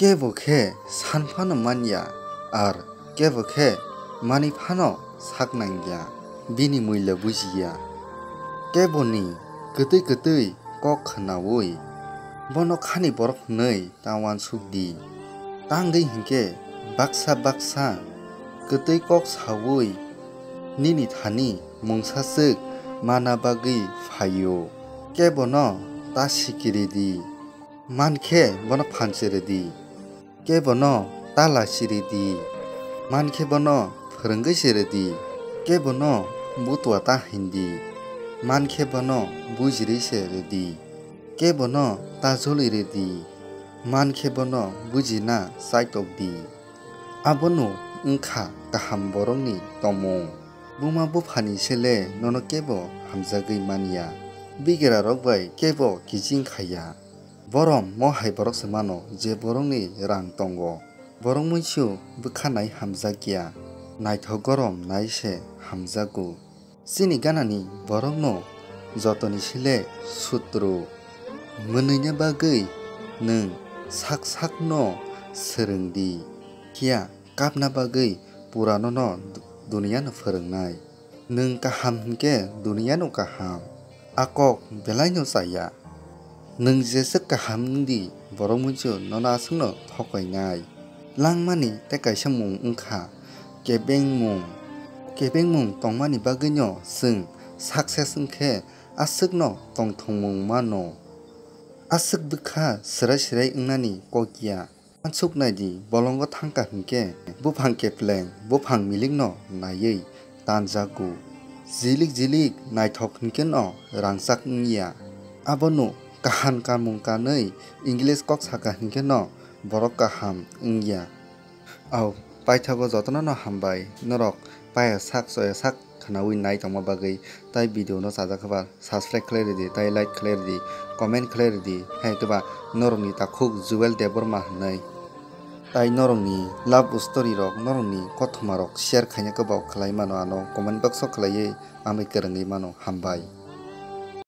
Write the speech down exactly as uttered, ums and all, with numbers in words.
Kebo khe san phano man ya, ar kebo khe manwi phano sak nang ya, bini muilo buji ya. Keboni kwtwi kwtwi kok khnaui bono khani borok hwnwi ta uansuk di. Tangwi hinkhe baksa baksa kwtwi kok saui nini thani mungsa swk mana bagwi phaio. Kebono ta sikiri di, man khe bono phan chiri di. Kebono ta lachiri di, man khe bono phwrwngwi chiri di. Kebono butua ta hin di, man khe bono bujiri chiri di. Kebono ta joli ri di, man khe bono bujina chaitok di. Abono wngkha kaham borokni tongmung. Buma buphani sele nono kebo hamjagwi man ya, bigrarok bai kebo kiching kha ya. Borom mo hai borok se mano je borokni rang tongo. Borok muisu bwkha nai hamjak ya, naithok gorom nai se hamjago. Chini ganani borokno jotoni sile sutru. Mwnwina bagwi nwng sak sakno swrwng di, phiya kapna bagwi puranono du-, duniyano phwrwngnai. Nwng kaham hinkhe duniyano kaham. A kok belaino chaya. Nwng jeswk kaham wng di, borok muisu nono aswkno thokainai. Langmani tei kaisa mung wngkha kebengmung. Kebengmung tongmani bagwino chwng success wngkhe aswkno tongthokmung mano. Aswk bwkha swrai swrai wngnani kok ya. Uansuk nai di, bolongo thangkha hinkhe buphang kepleng, buphang milikno naiwi tanjago. Jilik jilik naithok hinkheno rangchak wngya. Abono kahan kamung kanwi English kok saka hinkheno borok kaham wngya. Au, paithago jotono no hambai, norok paya sak choya sak khwnaui nai tongma bagwi, tai video no chajak khe ba subscribe khlai ridi, tai like khlai ridi, comment khlai ridi, hai khe ba norokni takhuk Jewel Debbarma hwnwi. Tai norokni love story rok, norokni kothoma rok share khaina khe bo khlai mano ano comment box o khlaiwi amai kwrwngwi mano, hambai.